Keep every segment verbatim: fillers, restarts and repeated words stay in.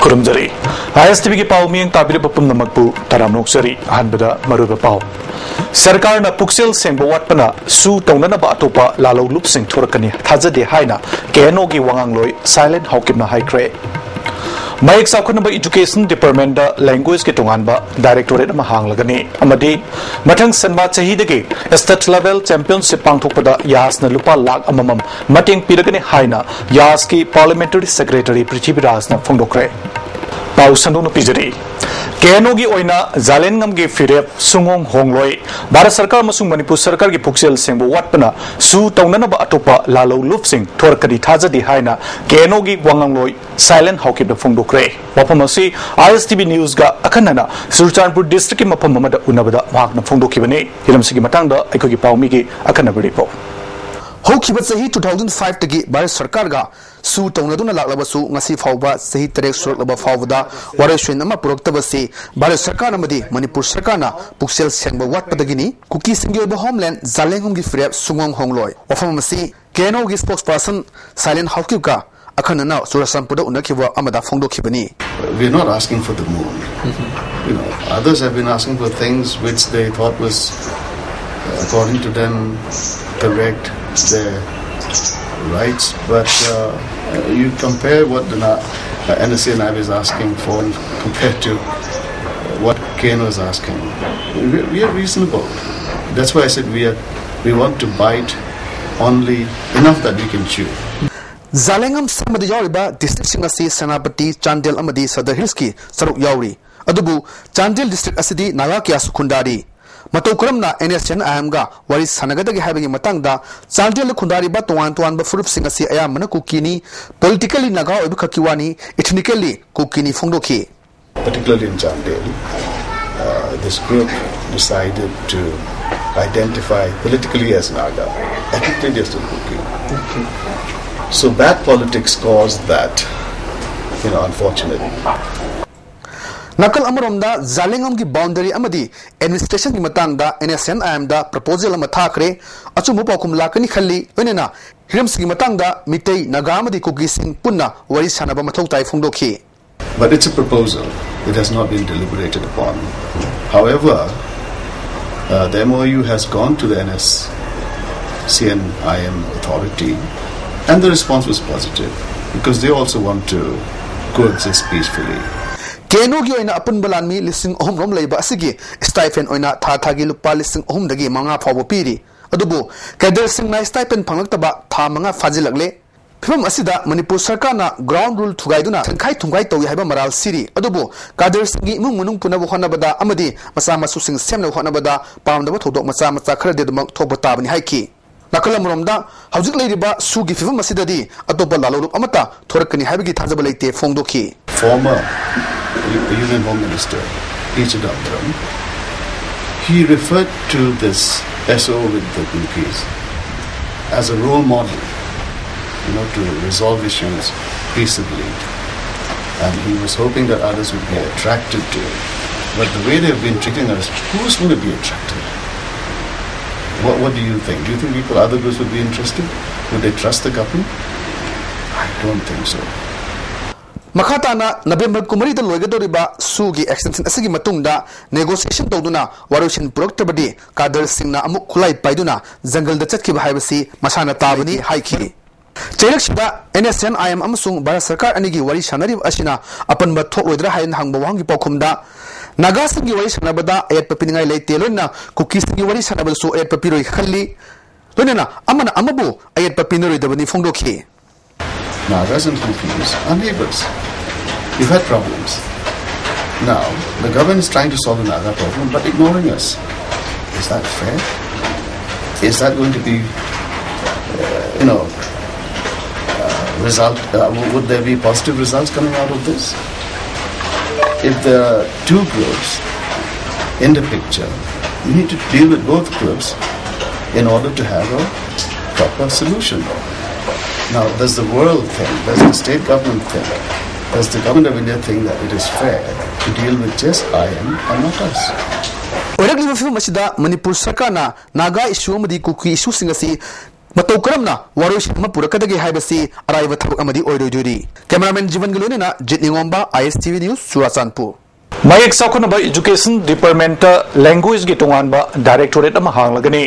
ꯈꯨꯔꯨꯝꯖꯔꯤ꯫ ꯑꯥꯏ ꯑꯦꯁ T ꯚꯤꯒꯤ ꯄꯥꯎ ꯃꯤꯠꯌꯦꯡ ꯇꯥꯕꯤꯔꯤꯕ ꯄꯨꯝꯅꯃꯛꯄꯨ ꯇꯔꯥꯝꯅ ꯑꯣꯛꯆꯔꯤ꯫ ꯑꯍꯥꯟꯕꯗ ꯃꯔꯨꯑꯣꯏꯕ ꯄꯥꯎ꯫ ꯁꯔꯀꯥꯔꯅ ꯄꯨꯛꯆꯦꯜ ꯁꯦꯡꯕ ꯋꯥꯠꯄꯅ ꯁꯨ ꯇꯧꯅꯅꯕ ꯑꯇꯣꯞꯄ ꯂꯥꯜꯍꯧ ꯂꯨꯞꯁꯤꯡ ꯊꯣꯔꯛꯀꯅꯤ ꯊꯥꯖꯗꯦ ꯍꯥꯏꯅ ꯀꯦ ꯑꯦꯟ ꯑꯣꯒꯤ ꯋꯥꯉꯥꯡꯂꯣꯏ ꯁꯥꯏꯂꯦꯟ ꯍꯥꯎꯀꯤꯞꯅ ꯍꯥꯏꯈ꯭ꯔꯦ꯫ ꯃꯌꯦꯛ ꯆꯥꯎꯈꯠꯅꯕ education department ꯗ language ꯀꯤ ꯇꯣꯉꯥꯟꯕ directorate ꯑꯃ ꯍꯥꯡꯂꯒꯅꯤ ꯑꯃꯗꯤ ꯃꯊꯪ ꯁꯟꯕꯥ ꯆꯍꯤꯗꯒꯤ state level championship ꯄꯥꯡꯊꯣꯛꯄꯗ ꯌꯥꯁꯅ ꯂꯨꯄꯥ ꯂꯥꯈ ꯑꯃꯃꯝ ꯃꯇꯦꯡ ꯄꯤꯔꯒꯅꯤ ꯍꯥꯏꯅ ꯌꯥꯁꯀꯤ parliamentary secretary ꯄ꯭ꯔꯤꯊꯤꯕꯤꯔꯥꯖꯅ ꯐꯣꯡꯗꯣꯛꯈ꯭ꯔꯦ꯫ ꯄꯥꯎ ꯁꯟꯗꯣꯛꯅ ꯄꯤꯖꯔꯤ꯫ ꯀꯦ ꯑꯦꯟ ꯑꯣꯒꯤ ꯑꯣꯏꯅ ꯖꯥꯂꯦꯟꯉꯝꯒꯤ ꯐꯤꯔꯦꯞ ꯁꯨꯡꯑꯣꯡ ꯍꯣꯡꯂꯣꯏ꯫ ꯚꯥꯔꯠ ꯁꯔꯀꯥꯔ ꯑꯃꯁꯨꯡ ꯃꯅꯤꯄꯨꯔ ꯁꯔꯀꯥꯔꯒꯤ ꯄꯨꯛꯆꯦꯜ ꯁꯦꯡꯕ ꯋꯥꯠꯄꯅ ꯁꯨ ꯇꯧꯅꯅꯕ ꯑꯇꯣꯞꯄ ꯂꯥꯜꯍꯧ ꯂꯨꯞꯁꯤꯡ ꯊꯣꯔꯛꯀꯅꯤ ꯊꯥꯖꯗꯦ ꯍꯥꯏꯅ ꯀꯦ ꯑꯦꯟ ꯑꯣꯒꯤ ꯋꯥꯉꯥꯡꯂꯣꯏ ꯁꯥꯏꯂꯦꯟ ꯍꯥꯎꯀꯤꯞꯅ ꯐꯣꯡꯗꯣꯛꯈ꯭ꯔꯦ꯫ ꯋꯥꯐꯝ ꯑꯁꯤ ꯑꯥꯏ ꯑꯦꯁ ꯇꯤ ꯚꯤ ꯅ꯭ꯌꯨꯁꯀ ꯑꯈꯟꯅꯅ ꯆꯨꯔꯆꯥꯟꯄꯨꯔ district ꯀꯤ ꯃꯐꯝ ꯑꯃꯗ ꯎꯅꯕꯗ ꯃꯍꯥꯛꯅ ꯐꯣꯡꯗꯣꯛꯈꯤꯕꯅꯤ꯫ ꯍꯤꯔꯝꯁꯤꯒꯤ ꯃꯇꯥꯡꯗ ꯑꯩꯈꯣꯏꯒꯤ ꯄꯥꯎꯃꯤꯒꯤ ꯑꯈꯟꯅꯕ report꯫ ꯍꯧꯈꯤꯕ ꯆꯍꯤ two thousand five ꯇꯒꯤ ꯚꯥꯔꯠ ꯁꯔꯀꯥꯔꯒ ꯁꯨ ꯇꯧꯅꯗꯨꯅ ꯂꯥꯛꯂꯕꯁꯨ, ꯉꯁꯤ ꯐꯥꯎꯕ ꯆꯍꯤ ꯇꯔꯦꯠ ꯁꯨꯔꯛꯂꯕ ꯐꯥꯎꯕꯗ ꯋꯥꯔꯣꯏꯁꯤꯟ ꯑꯃ ꯄꯨꯔꯛꯇꯕꯁꯤ ꯚꯥꯔꯠ ꯁꯔꯀꯥꯔ ꯑꯃꯗꯤ ꯃꯅꯤꯄꯨꯔ ꯁꯔꯀꯥꯔꯅ ꯄꯨꯛꯆꯦꯜ ꯁꯦꯡꯕ ꯋꯥꯠꯄꯗꯒꯤꯅꯤ꯫ ꯀꯨꯀꯤꯁꯤꯡꯒꯤ ꯑꯣꯏꯕ homeland ꯖꯥꯂꯦꯡꯉꯝꯒꯤ ꯐꯤꯔꯦꯞ ꯁꯨꯡꯑꯣꯡ ꯍꯣꯡꯂꯣꯏ꯫ ꯋꯥꯐꯝ ꯑꯁꯤ ꯀꯦ ꯑꯦꯟ ꯑꯣꯒꯤ spokesperson ꯁꯥꯏꯂꯦꯟ ꯍꯥꯎꯀꯤꯞꯀ ꯑꯈꯟꯅꯅ ꯆꯨꯔꯆꯥꯟꯄꯨꯔꯗ ꯎꯅꯈꯤꯕ ꯑꯃꯗ ꯐꯣꯡꯗꯣꯛꯈꯤꯕꯅꯤ꯫ We're not asking for the moon. You know, others have been asking for things which they thought was, uh, according to them, correct, their rights. But uh, you compare what the Na- uh, N S C N I B is asking for compared to what K N O is asking. We, we are reasonable. That's why I said we are. We want to bite only enough that we can chew. ꯖꯥꯂꯦꯡꯉꯝ ꯁꯦꯝꯕꯗ ꯌꯥꯎꯔꯤꯕ district ꯁꯤꯡ ꯑꯁꯤ ꯁꯦꯅꯥꯄꯇꯤ, ꯆꯥꯟꯗꯦꯜ ꯑꯃꯗꯤ ꯁꯗꯔ ꯍꯤꯜꯁꯀꯤ ꯁꯔꯨꯛ ꯌꯥꯎꯔꯤ꯫ ꯑꯗꯨꯕꯨ Chandel district ꯑꯁꯤꯗꯤ ꯅꯥꯒꯥ ꯀꯌꯥꯁꯨ ꯈꯨꯟꯗꯥꯔꯤ꯫ ꯃꯇꯧ ꯀꯔꯝꯅ N S C N I M ꯒ ꯋꯥꯔꯤ ꯁꯥꯟꯅꯒꯗꯒꯦ ꯍꯥꯏꯕꯒꯤ ꯃꯇꯥꯡꯗ ꯆꯥꯟꯗꯦꯜꯗ ꯈꯨꯟꯗꯥꯔꯤꯕ ꯇꯣꯉꯥꯟ ꯇꯣꯉꯥꯟꯕ ꯐꯨꯔꯨꯞꯁꯤꯡ ꯑꯁꯤ ꯑꯌꯥꯝꯕꯅ ꯀꯨꯀꯤꯅꯤ꯫ Politically ꯅꯥꯒꯥ ꯑꯣꯏꯕ ꯈꯛꯀꯤ ꯋꯥꯅꯤ, ethnically ꯀꯨꯀꯤꯅꯤ ꯐꯣꯡꯗꯣꯛꯈꯤ꯫ Particularly in Chandel, uh, this group decided to identify politically as Naga. Ethnically, they're still Kuki. So bad politics caused that, you know, unfortunately. ꯅꯥꯀꯜ ꯑꯃꯔꯣꯝꯗ ꯖꯥꯂꯦꯡꯉꯝꯒꯤ boundary ꯑꯃꯗꯤ administration ꯒꯤ ꯃꯇꯥꯡꯗ N S C N I M the proposal ꯑꯃ ꯊꯥꯈ꯭ꯔꯦ꯫ ꯑꯆꯨꯝꯕ ꯄꯥꯎꯈꯨꯝ ꯂꯥꯛꯀꯅꯤ ꯈꯜꯂꯤ꯫ ꯂꯣꯏꯅꯅ ꯍꯤꯔꯝꯁꯤꯡꯒꯤ ꯃꯇꯥꯡꯗ ꯃꯤꯇꯩ, ꯅꯥꯒꯥ ꯑꯃꯗꯤ ꯀꯨꯀꯤꯁꯤꯡ ꯄꯨꯟꯅ ꯋꯥꯔꯤ ꯁꯥꯟꯅꯕ ꯃꯊꯧ ꯇꯥꯏ ꯐꯣꯡꯗꯣꯛꯈꯤ꯫ But it's a proposal. It has not been deliberated upon. However, uh, the M O U has gone to the N S C N I M authority, and the response was positive because they also want to coexist peacefully. K N ꯑꯣꯒꯤ ꯑꯣꯏꯅ ꯑꯄꯨꯟꯕ ꯂꯥꯟꯃꯤ ꯂꯤꯁꯤꯡ ꯑꯍꯨꯝ ꯔꯣꯝ ꯂꯩꯕ ꯑꯁꯤꯒꯤ stipend ꯑꯣꯏꯅ ꯊꯥ ꯊꯥꯒꯤ ꯂꯨꯄꯥ ꯂꯤꯁꯤꯡ ꯑꯍꯨꯝꯗꯒꯤ ꯃꯉꯥ ꯐꯥꯎꯕ ꯄꯤꯔꯤ꯫ ꯑꯗꯨꯕꯨ cadreꯁꯤꯡꯅ stipend ꯐꯪꯂꯛꯇꯕ ꯊꯥ ꯃꯉꯥ ꯐꯥꯖꯤꯜꯂꯛꯂꯦ꯫ ꯐꯤꯕꯝ ꯑꯁꯤꯗ ꯃꯅꯤꯄꯨꯔ ꯁꯔꯀꯥꯔꯅ ground rule ꯊꯨꯒꯥꯏꯗꯨꯅ ꯊꯤꯡꯈꯥꯏ ꯊꯨꯝꯈꯥꯏ ꯇꯧꯏ ꯍꯥꯏꯕ ꯃꯔꯥꯜ ꯁꯤꯔꯤ꯫ ꯑꯗꯨꯕꯨ cadreꯁꯤꯡꯒꯤ ꯏꯃꯨꯡ ꯃꯅꯨꯡ ꯄꯨꯅꯕ ꯍꯣꯠꯅꯕꯗ ꯑꯃꯗꯤ ꯃꯆꯥ ꯃꯁꯨꯁꯤꯡ ꯁꯦꯝꯅꯕ ꯍꯣꯠꯅꯕꯗ ꯄꯥꯝꯗꯕ ꯊꯧꯗꯣꯛ ꯃꯆꯥ ꯃꯆꯥ ꯈꯔꯗꯤ ꯑꯗꯨꯃꯛ ꯊꯣꯛꯄ ꯇꯥꯕꯅꯤ ꯍꯥꯏꯈꯤ꯫ ꯅꯥꯀꯜ ꯑꯃꯔꯣꯝꯗ ꯍꯧꯖꯤꯛ ꯂꯩꯔꯤꯕ ꯁꯨꯒꯤ ꯐꯤꯕꯝ ꯑꯁꯤꯗꯗꯤ ꯑꯇꯣꯞꯄ ꯂꯥꯂꯣꯡꯂꯨꯞ ꯑꯃꯠꯇ ꯊꯣꯔꯛꯀꯅꯤ ꯍꯥꯏꯕꯒꯤ ꯊꯥꯖꯕ ꯂꯩꯇꯦ ꯐꯣꯡꯗꯣꯛꯈꯤ꯫ Former U- Union Home Minister P Chidambaram, he referred to this S O with the Kukis as a role model, you know, to resolve issues peaceably. And he was hoping that others would be attracted to it. But the way they've been treating us, who's going to be attracted? What, what do you think? Do you think people, other groups would be interested? Would they trust the government? I don't think so. ꯃꯈꯥ ꯇꯥꯅ November ꯀꯨꯟꯃꯔꯤꯗ ꯂꯣꯏꯒꯗꯧꯔꯤꯕ ꯁꯨꯒꯤ extension ꯑꯁꯤꯒꯤ ꯃꯇꯨꯡꯗ negotiation ꯇꯧꯗꯨꯅ ꯋꯥꯔꯣꯏꯁꯤꯟ ꯄꯨꯔꯛꯇ꯭ꯔꯕꯗꯤ cadreꯁꯤꯡꯅ ꯑꯃꯨꯛ ꯈꯨꯠꯂꯥꯏ ꯄꯥꯏꯗꯨꯅ ꯖꯪꯒꯜꯗ ꯆꯠꯈꯤꯕ ꯍꯥꯏꯕꯁꯤ ꯃꯁꯥꯅ ꯇꯥꯕꯅꯤ ꯍꯥꯏꯈꯤ꯫ ꯆꯩꯔꯛꯁꯤꯗ N S C N I M ꯑꯃꯁꯨꯡ ꯚꯥꯔꯠ ꯁꯔꯀꯥꯔ ꯑꯅꯤꯒꯤ ꯋꯥꯔꯤ ꯁꯥꯟꯅꯔꯤꯕ ꯑꯁꯤꯅ ꯑꯄꯟꯕ ꯊꯣꯛꯂꯣꯏꯗ꯭ꯔꯥ ꯍꯥꯏꯅ ꯍꯪꯕ ꯋꯥꯍꯪꯒꯤ ꯄꯥꯎꯈꯨꯝꯗ, ꯅꯥꯒꯥꯁꯤꯡꯒꯤ ꯋꯥꯔꯤ ꯁꯥꯟꯅꯕꯗ ꯑꯌꯦꯠꯄ ꯄꯤꯅꯤꯡꯉꯥꯏ ꯂꯩꯇꯦ, ꯂꯣꯏꯅꯅ ꯀꯨꯀꯤꯁꯤꯡꯒꯤ ꯋꯥꯔꯤ ꯁꯥꯟꯅꯕꯗꯁꯨ ꯑꯌꯦꯠꯄ ꯄꯤꯔꯣꯏ ꯈꯜꯂꯤ, ꯂꯣꯏꯅꯅ ꯑꯃꯅ ꯑꯃꯕꯨ ꯑꯌꯦꯠꯄ ꯄꯤꯅꯔꯣꯏꯗꯕꯅꯤ ꯐꯣꯡꯗꯣꯛꯈꯤ꯫ Nagas and Kukis are neighbors. We've had problems. Now, the government is trying to solve the Naga problem, but ignoring us. Is that fair? Is that going to be, uh, you know, uh, result? Uh, w- would there be positive results coming out of this? If there are two groups in the picture, you need to deal with both groups in order to have a proper solution. Now, does the world think, does the state government think, does the government of India think that it is fair to deal with just I M and not us? ꯑꯣꯏꯔꯛꯂꯤꯕ ꯐꯤꯕꯝ ꯑꯁꯤꯗ ꯃꯅꯤꯄꯨꯔ ꯁꯔꯀꯥꯔꯅ Naga issue ꯑꯃꯗꯤ ꯀꯨꯀꯤ issueꯁꯤꯡ ꯑꯁꯤ ꯃꯇꯧ ꯀꯔꯝꯅ ꯋꯥꯔꯣꯏꯁꯤꯟ ꯑꯃ ꯄꯨꯔꯛꯀꯗꯒꯦ ꯍꯥꯏꯕꯁꯤ ꯑꯔꯥꯏꯕ ꯊꯕꯛ ꯑꯃꯗꯤ ꯑꯣꯏꯔꯣꯏꯗꯣꯔꯤ꯫ ꯀꯦꯃꯦꯔꯥꯃꯦꯟ ꯖꯤꯕꯟꯒ ꯂꯣꯏꯅꯅ ꯖꯤꯠ ꯅꯤꯉꯣꯝꯕ, ꯑꯥꯏ ꯑꯦꯁ ꯇꯤ ꯚꯤ ꯅ꯭ꯌꯨꯁ, ꯆꯨꯔꯥꯆꯥꯟꯄꯨꯔ꯫ ꯃꯌꯦꯛ ꯆꯥꯎꯈꯠꯅꯕ Education Department ꯇ language ꯀꯤ ꯇꯣꯉꯥꯟꯕ directorate ꯑꯃ ꯍꯥꯡꯂꯒꯅꯤ꯫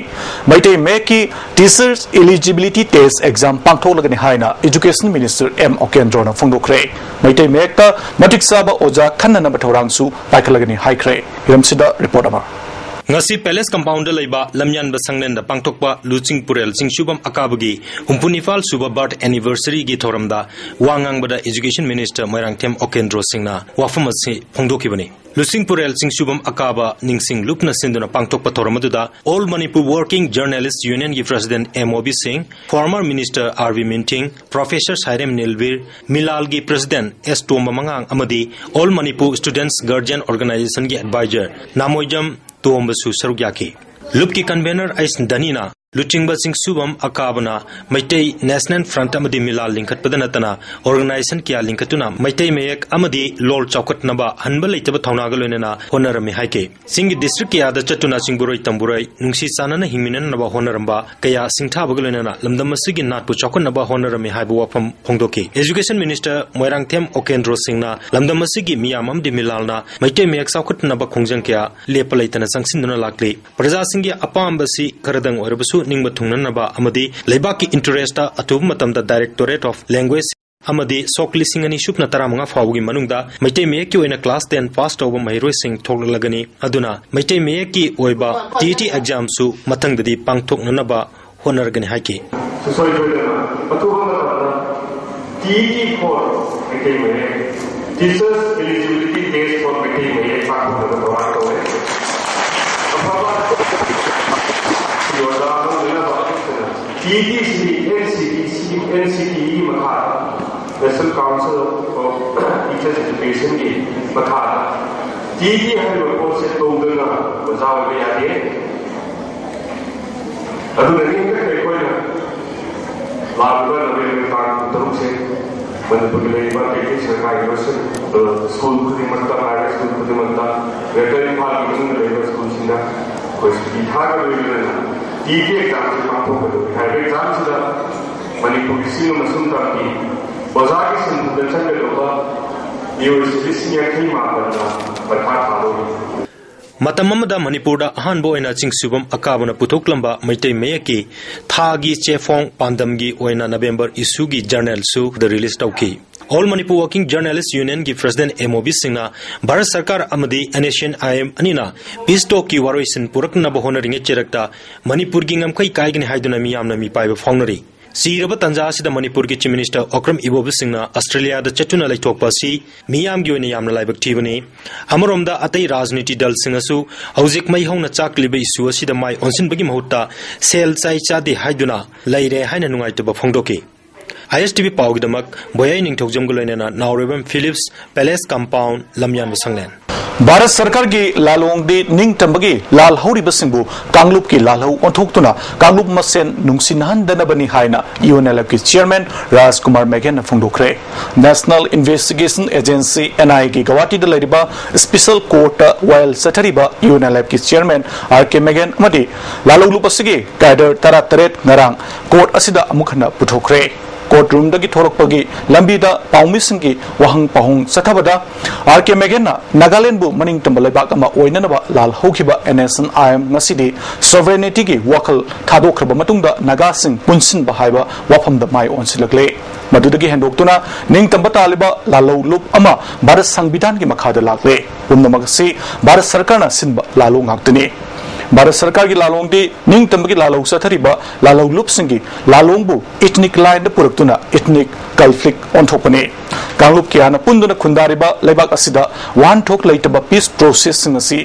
Meitei ꯃꯌꯦꯛꯀꯤ Teachers Eligibility Test Exam ꯄꯥꯡꯊꯣꯛꯂꯒꯅꯤ ꯍꯥꯏꯅ Education Minister ꯑꯦꯝ ꯑꯣꯀꯦꯟꯗ꯭ꯔꯣꯅ ꯐꯣꯡꯗꯣꯛꯈ꯭ꯔꯦ꯫ ꯃꯩꯇꯩ ꯃꯌꯦꯛꯇ ꯃꯇꯤꯛ ꯆꯥꯕ ꯑꯣꯖꯥ ꯈꯟꯅꯅꯕ ꯊꯧꯔꯥꯡꯁꯨ ꯄꯥꯏꯈꯠꯂꯒꯅꯤ ꯍꯥꯏꯈ꯭ꯔꯦ꯫ ꯍꯤꯔꯝꯁꯤꯗ report ꯑꯃ꯫ ꯉꯁꯤ Palace Compound ꯗ ꯂꯩꯕ ꯂꯝꯌꯥꯟꯕ ꯁꯪꯂꯦꯟꯗ ꯄꯥꯡꯊꯣꯛꯄ ꯂꯨꯆꯤꯡꯄꯨꯔꯦꯜ ꯆꯤꯡꯁꯨꯕꯝ ꯑꯀꯥꯕꯒꯤ ꯍꯨꯝꯐꯨ ꯅꯤꯄꯥꯜ ꯁꯨꯕ birth anniversary ꯒꯤ ꯊꯧꯔꯝꯗ ꯋꯥ ꯉꯥꯡꯕꯗ Education Minister ꯃꯣꯏꯔꯥꯡꯊꯦꯝ ꯑꯣꯀꯦꯟꯗ꯭ꯔꯣ ꯁꯤꯡꯅ ꯋꯥꯐꯝ ꯑꯁꯤ ꯐꯣꯡꯗꯣꯛꯈꯤꯕꯅꯤ꯫ ꯂꯨꯆꯤꯡꯄꯨꯔꯦꯜ ꯆꯤꯡꯁꯨꯕꯝ ꯑꯀꯥꯕ ꯅꯤꯡꯁꯤꯡ ꯂꯨꯞꯅ ꯁꯤꯟꯗꯨꯅ ꯄꯥꯡꯊꯣꯛꯄ ꯊꯧꯔꯝ ꯑꯗꯨꯗ All Manipur Working Journalist Union ꯒꯤ President M O B Singh, former Minister R B Minthing, Professor Sairem Nilbir, ꯃꯤꯂꯥꯜꯒꯤ President ꯑꯦꯁ ꯇꯣꯝꯕ ꯃꯉꯥꯡ ꯑꯃꯗꯤ All Manipur Students Guardian Organization ꯒꯤ advisor ꯅꯥꯃꯣꯏꯖꯝ ꯇꯣꯝꯕꯁꯨ ꯁꯔꯨꯛ ꯌꯥꯈꯤ꯫ ꯂꯨꯞꯀꯤ convener ꯑꯩꯁ ꯙꯅꯤꯅ ꯂꯨꯆꯤꯡꯕ ꯆꯤꯡꯁꯨꯕꯝ ꯑꯀꯥꯕꯅ ꯃꯩꯇꯩ National Front ꯑꯃꯗꯤ ꯃꯤꯂꯥꯜ ꯂꯤꯡꯈꯠꯄꯗ ꯅꯠꯇꯅ organization ꯀꯌꯥ ꯂꯤꯡꯈꯠꯇꯨꯅ ꯃꯩꯇꯩ ꯃꯌꯦꯛ ꯑꯃꯗꯤ ꯂꯣꯜ ꯆꯥꯎꯈꯠꯅꯕ ꯍꯟꯕ ꯂꯩꯇꯕ ꯊꯧꯅꯥꯒ ꯂꯣꯏꯅꯅ ꯍꯣꯠꯅꯔꯝꯃꯤ ꯍꯥꯏꯈꯤ꯫ ꯆꯤꯡꯒꯤ district ꯀꯌꯥꯗ ꯆꯠꯇꯨꯅ ꯆꯤꯡꯕꯨꯔꯣꯏ ꯇꯝꯕꯨꯔꯣꯏ ꯅꯨꯡꯁꯤ ꯆꯥꯟꯅꯅ ꯍꯤꯡꯃꯤꯟꯅꯅꯕ ꯍꯣꯠꯅꯔꯝꯕ ꯀꯌꯥ ꯁꯤꯡꯊꯥꯕꯒ ꯂꯣꯏꯅꯅ ꯂꯝꯗꯝ ꯑꯁꯤꯒꯤ ꯅꯥꯠꯄꯨ ꯆꯥꯎꯈꯠꯅꯕ ꯍꯣꯠꯅꯔꯝꯃꯤ ꯍꯥꯏꯕ ꯋꯥꯐꯝ ꯐꯣꯡꯗꯣꯛꯈꯤ꯫ Education Minister ꯃꯣꯏꯔꯥꯡꯊꯦꯝ ꯑꯣꯀꯦꯟꯗ꯭ꯔꯣ ꯁꯤꯡꯅ ꯂꯝꯗꯝ ꯑꯁꯤꯒꯤ ꯃꯤꯌꯥꯝ ꯑꯃꯗꯤ ꯃꯤꯂꯥꯜꯅ ꯃꯩꯇꯩ ꯃꯌꯦꯛ ꯆꯥꯎꯈꯠꯅꯕ ꯈꯣꯡꯖꯪ ꯀꯌꯥ ꯂꯦꯞꯄ ꯂꯩꯇꯅ ꯆꯪꯁꯤꯟꯗꯨꯅ ꯂꯥꯛꯂꯤ꯫ ꯄ꯭ꯔꯖꯥꯁꯤꯡꯒꯤ ꯑꯄꯥꯝꯕꯁꯤ ꯈꯔꯗꯪ ꯑꯣꯏꯔꯕꯁꯨ ꯅꯤꯡꯕ ꯊꯨꯡꯅꯅꯕ ꯑꯃꯗꯤ ꯂꯩꯕꯥꯛꯀꯤ interest ꯑꯊꯨꯕ ꯃꯇꯝꯗ Directorate of Language ꯑꯃꯗꯤ ꯁꯣꯛ ꯂꯤꯁꯤꯡ ꯑꯅꯤ ꯁꯨꯞꯅ ꯇꯔꯥꯃꯉꯥ ꯐꯥꯎꯕꯒꯤ ꯃꯅꯨꯡꯗ ꯃꯩꯇꯩ ꯃꯌꯦꯛꯀꯤ ꯑꯣꯏꯅ class ten pass ꯇꯧꯕ ꯃꯍꯩꯔꯣꯏꯁꯤꯡ ꯊꯣꯛꯂꯛꯂꯒꯅꯤ꯫ ꯑꯗꯨꯅ ꯃꯩꯇꯩ ꯃꯌꯦꯛꯀꯤ ꯑꯣꯏꯕ ꯇꯤ ꯏ ꯇꯤ exam ꯁꯨ ꯃꯊꯪꯗꯗꯤ ꯄꯥꯡꯊꯣꯛꯅꯅꯕ ꯍꯣꯠꯅꯔꯒꯅꯤ ꯍꯥꯏꯈꯤ꯫ ꯁꯨꯡꯁꯣꯏ ꯁꯣꯏꯗꯅ ꯑꯊꯨꯕ ꯃꯇꯝꯗ T E T for Meitei ꯃꯌꯦꯛ, Teachers Eligibility Test for Meitei ꯃꯌꯦꯛ ꯄꯥꯡꯊꯣꯛꯅꯕ ꯊꯧꯔꯥꯡ ꯇꯧꯋꯦ꯫ ꯑꯐꯕ ꯌꯣꯖꯅꯥ ꯑꯃ ꯂꯣꯏꯅꯕ T E T C N C T C, N C T E ꯃꯈꯥꯗ, National Council of Teachers Education ꯒꯤ ꯃꯈꯥꯗ ꯇꯤ ꯏ ꯇꯤ ꯍꯥꯏꯔꯤꯕ ꯄꯣꯠꯁꯦ ꯇꯧꯗꯅ ꯑꯣꯖꯥ ꯑꯣꯏꯕ ꯌꯥꯗꯦ꯫ ꯑꯗꯨꯅ ꯍꯦꯛꯇ ꯑꯩꯈꯣꯏꯅ ꯂꯥꯛꯂꯤꯕ ꯅꯕꯦꯝꯕꯔ ꯇꯥꯡ ꯀꯨꯟꯇꯔꯨꯛꯁꯦ ꯃꯅꯤꯄꯨꯔꯒꯤ ꯂꯩꯔꯤꯕ ꯑꯇꯩ ꯑꯇꯩ ꯁꯔꯀꯥꯔꯒꯤ ꯂꯣꯏꯁꯤꯟ, ꯑ, ꯁ꯭ꯀꯨꯜ ꯈꯨꯗꯤꯡꯃꯛꯇ, private ꯁ꯭ꯀꯨꯜ ꯈꯨꯗꯤꯡꯃꯛꯇ, Greater ꯏꯝꯐꯥꯜꯒꯤ ꯃꯅꯨꯡꯗ ꯂꯩꯔꯤꯕ ꯁ꯭ꯀꯨꯜꯁꯤꯡꯗ ꯑꯩꯈꯣꯏ ꯁꯨꯇꯤ ꯊꯥꯒꯗꯣꯔꯤꯕꯅꯤꯅ ꯇꯤ ꯏ ꯇꯤ exam ꯁꯤ ꯄꯥꯡꯊꯣꯛ ꯍꯥꯏꯔꯤꯕ ꯑꯦꯛꯖꯥꯝꯁꯤꯗ ꯃꯅꯤꯄꯨꯔꯒꯤ ꯆꯤꯡ ꯑꯃꯁꯨꯡ ꯇꯝꯒꯤ ꯑꯣꯖꯥꯒꯤ ꯁꯤꯟꯐꯝꯗ ꯆꯪꯒꯗꯧꯕ ꯃꯤꯑꯣꯏꯁꯤꯡ ꯂꯤꯁꯤꯡ ꯌꯥꯡꯈꯩ ꯃꯥꯄꯟꯅ ꯄꯩꯈꯥ ꯊꯥꯗꯧꯔꯤ꯫ ꯃꯇꯝ ꯑꯃꯗ ꯃꯅꯤꯄꯨꯔꯗ ꯑꯍꯥꯟꯕ ꯑꯣꯏꯅ ꯆꯤꯡꯁꯨꯕꯝ ꯑꯀꯥꯕꯅ ꯄꯨꯊꯣꯛꯂꯝꯕ ꯃꯩꯇꯩ ꯃꯌꯦꯛꯀꯤ ꯊꯥꯒꯤ ꯆꯦꯐꯣꯡ ꯄꯥꯟꯗꯝꯒꯤ ꯑꯣꯏꯅ ꯅꯕꯦꯝꯕꯔ ꯏꯁꯨꯒꯤ ꯖꯔꯅꯦꯜꯁꯨ ꯗ ꯔꯤꯂꯤꯖ ꯇꯧꯈꯤ꯫ ꯑꯣꯜ ꯃꯅꯤꯄꯨꯔ ꯋꯥꯔꯀꯤꯡ ꯖꯔꯅꯦꯂꯤꯁ ꯌꯨꯅꯤꯌꯟꯒꯤ ꯄ꯭ꯔꯁꯤꯗꯦꯟ ꯑꯦꯝ ꯑꯣ ꯕꯤ ꯁꯤꯡꯅ ꯚꯥꯔꯠ ꯁꯔꯀꯥꯔ ꯑꯃꯗꯤ N S N I M ꯑꯅꯤꯅ ꯄꯤꯁ ꯇꯣꯛꯀꯤ ꯋꯥꯔꯣꯏꯁꯤꯟ ꯄꯨꯔꯛꯅꯕ ꯍꯣꯠꯅꯔꯤꯉꯩ ꯆꯩꯔꯛꯇ ꯃꯅꯤꯄꯨꯔꯒꯤ ꯉꯝꯈꯩ ꯀꯥꯏꯒꯅꯤ ꯍꯥꯏꯗꯨꯅ ꯃꯤꯌꯥꯝꯅ ꯃꯤꯄꯥꯏꯕ ꯐꯥꯎꯅꯔꯤ꯫ ꯆꯤꯔꯕ ꯇꯥꯟꯖꯥ ꯑꯁꯤꯗ ꯃꯅꯤꯄꯨꯔꯒꯤ ꯆꯤꯐ ꯃꯤꯅꯤꯁꯇꯔ ꯑꯣꯀ꯭ꯔꯝ ꯏꯕꯣꯕꯤ ꯁꯤꯡꯅ ꯑꯁꯇ꯭ꯔꯦꯂꯤꯌꯥꯗ ꯆꯠꯇꯨꯅ ꯂꯩꯊꯣꯛꯄ ꯑꯁꯤ ꯃꯤꯌꯥꯝꯒꯤ ꯑꯣꯏꯅ ꯌꯥꯝꯅ ꯂꯥꯏꯕꯛ ꯊꯤꯕꯅꯤ꯫ ꯑꯃꯔꯣꯝꯗ ꯑꯇꯩ ꯔꯥꯖꯅꯤꯇꯤ ꯗꯜꯁꯤꯡꯅꯁꯨ ꯍꯧꯖꯤꯛ ꯃꯩ ꯍꯧꯅ ꯆꯥꯛꯂꯤꯕ ꯏꯁꯨ ꯑꯁꯤꯗ ꯃꯥꯏ ꯑꯣꯟꯁꯤꯟꯕꯒꯤ ꯃꯍꯨꯠꯇ ꯁꯦꯜ ꯆꯥꯏ ꯆꯥꯗꯦ ꯍꯥꯏꯗꯨꯅ ꯂꯩꯔꯦ ꯍꯥꯏꯅ ꯅꯨꯡꯉꯥꯏꯇꯕ ꯐꯣꯡꯗꯣꯛꯈꯤ꯫ ꯑꯥꯏ ꯑꯦꯁ ꯇꯤ ꯚꯤ ꯄꯥꯎꯒꯤꯗꯃꯛ ꯕꯣꯌꯥꯏ ꯅꯤꯡꯊꯧꯖꯝꯒ ꯂꯣꯏꯅꯅ ꯅꯥꯎꯔꯦꯝꯕꯝ ꯐꯤꯂꯤꯞꯁ ꯄꯦꯂꯦꯁ ꯀꯝꯄꯥꯎꯟ, ꯂꯝꯌꯥꯟꯕ ꯁꯪꯂꯦꯟ꯫ ꯚꯥꯔꯠ ꯁꯔꯀꯥꯔꯒꯤ ꯂꯥꯂꯣꯡꯗꯤ ꯅꯤꯡꯇꯝꯕꯒꯤ ꯂꯥꯜ ꯍꯧꯔꯤꯕꯁꯤꯡꯕꯨ ꯀꯥꯡꯂꯨꯞꯀꯤ ꯂꯥꯜꯍꯧ ꯑꯣꯟꯊꯣꯛꯇꯨꯅ ꯀꯥꯡꯂꯨꯞ ꯃꯁꯦꯟ ꯅꯨꯡꯁꯤꯅꯍꯟꯗꯅꯕꯅꯤ ꯍꯥꯏꯅ ꯌꯨ ꯑꯦꯟ ꯑꯦꯜ ꯑꯦꯐꯀꯤ ꯆꯤꯌꯔꯃꯦꯟ ꯔꯥꯖꯀꯨꯃꯥꯔ ꯃꯦꯒꯦꯟꯅ ꯐꯣꯡꯗꯣꯛꯈ꯭ꯔꯦ꯫ National investigation agency, N I ꯑꯦꯒꯤ ꯒꯧꯍꯥꯇꯤꯗ ꯂꯩꯔꯤꯕ ꯁ꯭ꯄꯦꯁꯦꯜ ꯀꯣꯔꯠꯇ ꯋꯥꯌꯦꯜ ꯆꯠꯊꯔꯤꯕ ꯌꯨ ꯑꯦꯟ ꯑꯦꯜ ꯑꯦꯐꯀꯤ ꯆꯤꯌꯔꯃꯦꯟ ꯑꯥꯔ ꯀꯦ ꯃꯦꯒꯦꯟ ꯑꯃꯗꯤ ꯂꯥꯜꯍꯧꯂꯨꯞ ꯑꯁꯤꯒꯤ ꯀꯦꯗꯔ ꯇꯔꯥꯇꯔꯦꯠ ꯉꯔꯥꯡ ꯀꯣꯔꯠ ꯑꯁꯤꯗ ꯑꯃꯨꯛ ꯍꯟꯅ ꯄꯨꯊꯣꯛꯈ꯭ꯔꯦ꯫ ꯀꯣꯔꯠ ꯔꯨꯝꯗꯒꯤ ꯊꯣꯛꯂꯛꯄꯒꯤ ꯂꯝꯕꯤꯗ ꯄꯥꯎꯃꯤꯁꯤꯡꯒꯤ ꯋꯥꯍꯪ ꯄꯥꯎꯍꯪ ꯆꯠꯊꯕꯗ ꯑꯥꯔ ꯀꯦ ꯃꯦꯒꯦꯟꯅ ꯅꯥꯒꯥꯂꯦꯟꯕꯨ ꯃꯅꯤꯡ ꯇꯝꯕ ꯂꯩꯕꯥꯛ ꯑꯃ ꯑꯣꯏꯅꯅꯕ ꯂꯥꯜ ꯍꯧꯈꯤꯕ N S N I M ꯉꯁꯤꯗꯤ ꯁꯣꯚꯔꯦꯅꯤꯇꯤꯒꯤ ꯋꯥꯈꯜ ꯊꯥꯗꯣꯛꯈ꯭ꯔꯕ ꯃꯇꯨꯡꯗ ꯅꯥꯒꯥꯁꯤꯡ ꯄꯨꯟꯁꯤꯟꯕ ꯍꯥꯏꯕ ꯋꯥꯐꯝꯗ ꯃꯥꯏ ꯑꯣꯟꯁꯤꯜꯂꯛꯂꯦ꯫ ꯃꯗꯨꯗꯒꯤ ꯍꯦꯟꯗꯣꯛꯇꯨꯅ ꯅꯤꯡꯇꯝꯕ ꯇꯥꯜꯂꯤꯕ ꯂꯥꯜꯍꯧ ꯂꯨꯞ ꯑꯃ ꯚꯥꯔꯠ ꯁꯪꯕꯤꯙꯥꯟꯒꯤ ꯃꯈꯥꯗ ꯂꯥꯛꯂꯦ꯫ ꯄꯨꯝꯅꯃꯛ ꯑꯁꯤ ꯚꯥꯔꯠ ꯁꯔꯀꯥꯔꯅ ꯁꯤꯟꯕ ꯂꯥꯜꯂꯣꯡ ꯉꯥꯛꯇꯅꯤ꯫ ꯚꯥꯔꯠ ꯁꯔꯀꯥꯔꯒꯤ ꯂꯥꯜꯂꯣꯡꯗꯤ ꯅꯤꯡꯇꯝꯕꯒꯤ ꯂꯥꯜꯍꯧ ꯆꯠꯊꯔꯤꯕ ꯂꯥꯜꯍꯧ ꯂꯨꯞꯁꯤꯡꯒꯤ ꯂꯥꯜꯂꯣꯡꯕꯨ ꯏꯊꯅꯤꯛ ꯂꯥꯏꯟꯗ ꯄꯨꯔꯛꯇꯨꯅ ꯏꯊꯅꯤꯛ ꯀꯟꯐ꯭ꯂꯤꯛ ꯑꯣꯟꯊꯣꯛꯄꯅꯤ꯫ ꯀꯥꯡꯂꯨꯞ ꯀꯌꯥꯅ ꯄꯨꯟꯗꯨꯅ ꯈꯨꯟꯗꯥꯔꯤꯕ ꯂꯩꯕꯥꯛ ꯑꯁꯤꯗ ꯋꯥꯍꯟꯊꯣꯛ ꯂꯩꯇꯕ ꯄꯤꯁ ꯄ꯭ꯔꯣꯁꯦꯁꯁꯤꯡ ꯑꯁꯤ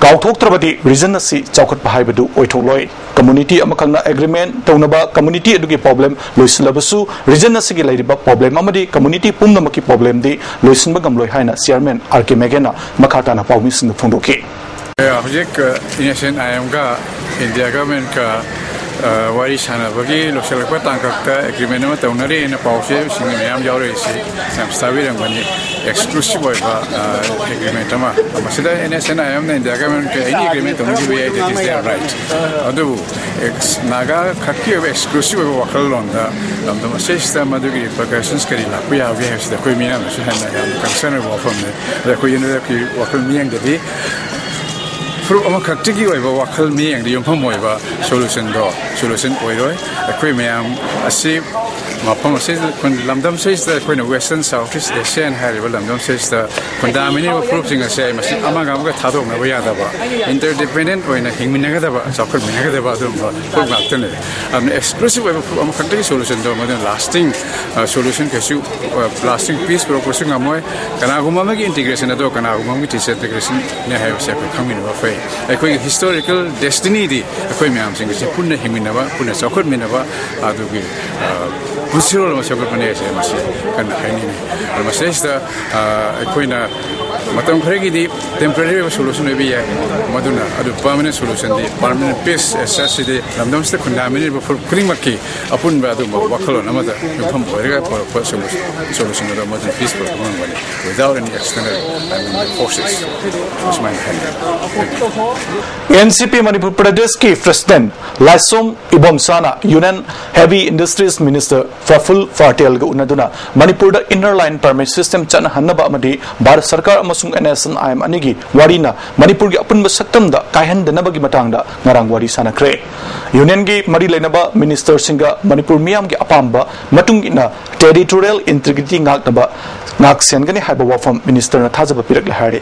ꯀꯥꯎꯊꯣꯛꯇ꯭ꯔꯕꯗꯤ ꯔꯤꯖꯟ ꯑꯁꯤ ꯆꯥꯎꯈꯠꯄ ꯍꯥꯏꯕꯗꯨ ꯑꯣꯏꯊꯣꯛꯂꯣꯏ꯫ ꯀꯝꯃꯨꯅꯤꯇꯤ ꯑꯃꯈꯛꯅ ꯑꯦꯒ꯭ꯔꯤꯃꯦꯟ ꯇꯧꯅꯕ ꯀꯝꯃꯨꯅꯤꯇꯤ ꯑꯗꯨꯒꯤ ꯄ꯭ꯔꯣꯕ꯭ꯂꯦꯝ ꯂꯣꯏꯁꯤꯜꯂꯕꯁꯨ ꯔꯤꯖꯟ ꯑꯁꯤꯒꯤ ꯂꯩꯔꯤꯕ ꯄ꯭ꯔꯣꯕ꯭ꯂꯦꯝ ꯑꯃꯗꯤ ꯀꯝꯃꯨꯅꯤꯇꯤ ꯄꯨꯝꯅꯃꯛꯀꯤ ꯄ꯭ꯔꯣꯕ꯭ꯂꯦꯝꯗꯤ ꯂꯣꯏꯁꯤꯟꯕ ꯉꯝꯂꯣꯏ ꯍꯥꯏꯅ ꯆꯤꯌꯔꯃꯦꯟ ꯑꯥꯔ ꯀꯦ ꯃꯦꯒꯦꯟꯅ ꯃꯈꯥ ꯇꯥꯅ ꯄꯥꯎꯃꯤꯁꯤꯡꯗ ꯐꯣꯡꯗꯣꯛꯈꯤ꯫ ꯍꯧꯖꯤꯛ ꯏꯟ ꯑꯦꯁ ꯑꯦꯟ ꯑꯥꯏ ꯑꯦꯝꯒ ꯏꯟꯗꯤꯌꯥ ꯒꯚꯔꯟꯃꯦꯟꯠꯀ ꯋꯥꯔꯤ ꯁꯥꯟꯅꯕꯒꯤ ꯂꯣꯏꯁꯤꯜꯂꯛꯄ ꯇꯥꯡꯀꯛꯇ ꯑꯦꯒ꯭ꯔꯤꯃꯦꯟ ꯑꯃ ꯇꯧꯅꯔꯦꯅ ꯄꯥꯎꯁꯦ ꯁꯤꯡ ꯃꯌꯥꯝ ꯌꯥꯎꯔꯛꯏꯁꯤ ꯌꯥꯝ ꯇꯥꯕꯤꯔꯝꯒꯅꯤ꯫ ꯑꯦꯛꯁꯀ꯭ꯂꯨꯁꯤꯞ ꯑꯣꯏꯕ ꯑꯦꯒ꯭ꯔꯤꯃꯦꯟ ꯑꯃ, ꯃꯁꯤꯗ ꯑꯦꯟ ꯑꯦꯁ ꯑꯦꯟ ꯑꯥꯏ ꯑꯦꯝꯅ ꯏꯟꯗꯤꯌꯥ ꯒꯚꯔꯟꯃꯦꯟꯠꯀ ꯑꯦꯅꯤ ꯑꯦꯒ꯭ꯔꯤꯃꯦꯟ ꯇꯧꯅꯈꯤꯕ ꯌꯥꯏ, that is their right. ꯑꯗꯨꯕꯨ ꯅꯥꯒꯥ ꯈꯛꯀꯤ ꯑꯣꯏꯕ ꯑꯦꯛꯁꯀ꯭ꯂꯨꯁꯤꯞ ꯑꯣꯏꯕ ꯋꯥꯈꯜꯂꯣꯟꯗ ꯂꯝꯗꯝ ꯑꯁꯤꯁꯤꯗ ꯃꯗꯨꯒꯤ ꯔꯤꯄꯔꯀꯁꯟꯁ ꯀꯔꯤ ꯂꯥꯛꯄ ꯌꯥꯕꯒꯦ ꯍꯥꯏꯕꯁꯤꯗ ꯑꯩꯈꯣꯏ ꯃꯤꯌꯥꯝꯅꯁꯨ ꯍꯦꯟꯅ ꯌꯥꯝꯅ ꯀꯟꯁꯔꯟ ꯑꯣꯏꯕ ꯋꯥꯐꯝꯅꯤ꯫ ꯑꯗ ꯑꯩꯈꯣꯏ ꯌꯨꯅꯤꯚꯔꯁꯤꯇꯤ ꯋꯥꯈꯜ ꯃꯤꯠꯌꯦꯡꯗꯗꯤ ꯐꯨꯔꯨꯞ ꯑꯃꯈꯛꯇꯒꯤ ꯑꯣꯏꯕ ꯋꯥꯈꯜ ꯃꯤꯠꯌꯦꯡꯗ ꯌꯨꯝꯐꯝ ꯑꯣꯏꯕ ꯁꯣꯂꯨꯁꯟꯗꯣ ꯁꯣꯂꯨꯁꯟ ꯑꯣꯏꯔꯣꯏ꯫ ꯑꯩꯈꯣꯏ ꯃꯌꯥꯝ ꯑꯁꯤ ꯃꯐꯝ ꯑꯁꯤꯗ, ꯂꯝꯗꯝ ꯑꯁꯤꯗ ꯑꯩꯈꯣꯏꯅ Western Southeast Asian ꯍꯥꯏꯔꯤꯕ ꯂꯝꯗꯝ ꯑꯁꯤꯗ ꯈꯨꯟꯗꯥꯃꯤꯟꯅꯔꯤꯕ ꯐꯨꯔꯨꯞꯁꯤꯡ ꯑꯁꯦ ꯃꯁꯤ ꯑꯃꯒ ꯑꯃꯒ ꯊꯥꯗꯣꯛꯅꯕ ꯌꯥꯗꯕ, ꯏꯟꯇꯔꯗꯤꯄꯦꯟꯗꯦꯟꯠ ꯑꯣꯏꯅ ꯍꯤꯡꯃꯤꯟꯅꯒꯗꯕ, ꯆꯥꯎꯈꯠꯃꯤꯟꯅꯒꯗꯕ ꯑꯗꯨꯒꯨꯝꯕ ꯐꯨꯔꯨꯞ ꯉꯥꯛꯇꯅꯤ꯫ ꯑꯗꯨꯅ ꯑꯦꯛꯁꯀ꯭ꯂꯨꯁꯤꯞ ꯑꯣꯏꯕ ꯐꯨꯔꯨꯞ ꯑꯃꯈꯛꯇꯒꯤ ꯁꯣꯂꯨꯁꯟꯗꯣ ꯃꯗꯨꯅ ꯂꯥꯁꯇꯤꯡ ꯁꯣꯂꯨꯁꯟ ꯀꯩꯁꯨ, ꯂꯥꯁꯇꯤꯡ ꯄꯤꯁ ꯄꯨꯔꯛꯄꯁꯨ ꯉꯝꯃꯣꯏ꯫ ꯀꯅꯥꯒꯨꯝꯕ ꯑꯃꯒꯤ ꯏꯟꯇꯤꯒ꯭ꯔꯦꯁꯟ ꯑꯗꯣ ꯀꯅꯥꯒꯨꯝꯕ ꯑꯃꯒꯤ ꯗꯤꯁꯏꯟꯇꯤꯒ꯭ꯔꯦꯁꯟꯅꯤ ꯍꯥꯏꯕꯁꯦ ꯑꯩꯈꯣꯏ ꯈꯪꯃꯤꯟꯅꯕ ꯐꯩ꯫ ꯑꯩꯈꯣꯏꯒꯤ ꯍꯤꯁꯇꯣꯔꯤꯀꯦꯜ ꯗꯦꯁꯇꯤꯅꯤꯗꯤ ꯑꯩꯈꯣꯏ ꯃꯌꯥꯝꯁꯤꯡ ꯑꯁꯤ ꯄꯨꯟꯅ ꯍꯤꯡꯃꯤꯟꯅꯕ, ꯄꯨꯟꯅ ꯆꯥꯎꯈꯠꯃꯤꯟꯅꯕ ꯑꯗꯨꯒꯤ ꯄꯨꯟꯁꯤꯔꯣꯜ ꯑꯃ ꯁꯦꯝꯒꯠꯄꯅꯦ ꯍꯥꯏꯁꯦ ꯃꯁꯤ ꯀꯟꯅ ꯍꯥꯏꯅꯤꯡꯉꯤ꯫ ꯑꯗꯨ ꯃꯁꯤꯗꯩꯁꯤꯗ ꯑꯩꯈꯣꯏꯅ ꯃꯇꯝ ꯈꯔꯒꯤꯗꯤ ꯇꯦꯝꯄꯔꯦꯔꯤ ꯑꯣꯏꯕ ꯁꯣꯂꯨꯁꯟ ꯑꯣꯏꯕ ꯌꯥꯏ, ꯃꯗꯨꯅ ꯑꯗꯨ ꯄꯔꯃꯅꯦꯟ ꯁꯣꯂꯨꯁꯟꯗꯤ, ꯄꯔꯃꯅꯦꯟ ꯄꯤꯁ ꯑꯦꯁ ꯁꯤꯗꯤ ꯂꯝꯗꯝꯁꯤꯗ ꯈꯨꯟꯗꯥꯃꯤꯟꯅꯔꯤꯕ ꯐꯨꯔꯨꯞ ꯈꯨꯗꯤꯡꯃꯛꯀꯤ ꯑꯄꯨꯟꯕ ꯑꯗꯨꯒꯨꯝꯕ ꯋꯥꯈꯜꯂꯣꯟ ꯑꯃꯗ ꯌꯨꯝꯐꯝ ꯑꯣꯏꯔꯒ ꯄꯨꯔꯛꯄ ꯁꯣꯂꯨꯁꯟ ꯑꯗꯨ ꯃꯗꯨꯅ ꯄꯤꯁ ꯄꯨꯔꯛꯄ ꯉꯝꯒꯅꯤ, without any external forces꯫ ꯑꯁꯨꯃꯥꯏꯅ ꯍꯥꯏꯅꯤꯡꯉꯤ꯫ ꯑꯦꯟ ꯁꯤ ꯄꯤ ꯃꯅꯤꯄꯨꯔ ꯄ꯭ꯔꯗꯦꯁꯀꯤ ꯄ꯭ꯔꯁꯤꯗꯦꯟꯠ ꯂꯥꯏꯁꯣꯝ ꯏꯕꯣꯝꯆꯥꯅ union heavy industries minister Praful ꯄꯥꯇꯦꯜꯒ ꯎꯅꯗꯨꯅ ꯃꯅꯤꯄꯨꯔꯗ ꯏꯟꯅꯔ ꯂꯥꯏꯟ ꯄꯔꯃꯤꯠ ꯁꯤꯁꯇꯦꯝ ꯆꯠꯅꯍꯟꯅꯕ ꯑꯃꯗꯤ ꯚꯥꯔꯠ ꯁꯔꯀꯥꯔ ꯑꯃꯁꯨꯡ N S N I M ꯑꯅꯤꯒꯤ ꯋꯥꯔꯤꯅ ꯃꯅꯤꯄꯨꯔꯒꯤ ꯑꯄꯨꯟꯕ ꯁꯛꯇꯝꯗ ꯀꯥꯏꯍꯟꯗꯅꯕꯒꯤ ꯃꯇꯥꯡꯗ ꯉꯔꯥꯡ ꯋꯥꯔꯤ ꯁꯥꯟꯅꯈ꯭ꯔꯦ꯫ ꯌꯨꯅꯤꯌꯟꯒꯤ ꯃꯔꯤ ꯂꯩꯅꯕ ꯃꯤꯅꯤꯁꯇꯔꯁꯤꯡꯒ ꯃꯅꯤꯄꯨꯔ ꯃꯤꯌꯥꯝꯒꯤ ꯑꯄꯥꯝꯕ ꯃꯇꯨꯡ ꯏꯟꯅ ꯇꯦꯔꯤꯇꯣꯔꯤꯌꯦꯜ ꯏꯟꯇꯤꯒ꯭ꯔꯤꯇꯤ ꯉꯥꯛꯅꯕ ꯉꯥꯛ ꯁꯦꯟꯒꯅꯤ ꯍꯥꯏꯕ ꯋꯥꯐꯝ ꯃꯤꯅꯤꯁꯇꯔꯅ ꯊꯥꯖꯕ ꯄꯤꯔꯛꯂꯦ ꯍꯥꯏꯔꯤ꯫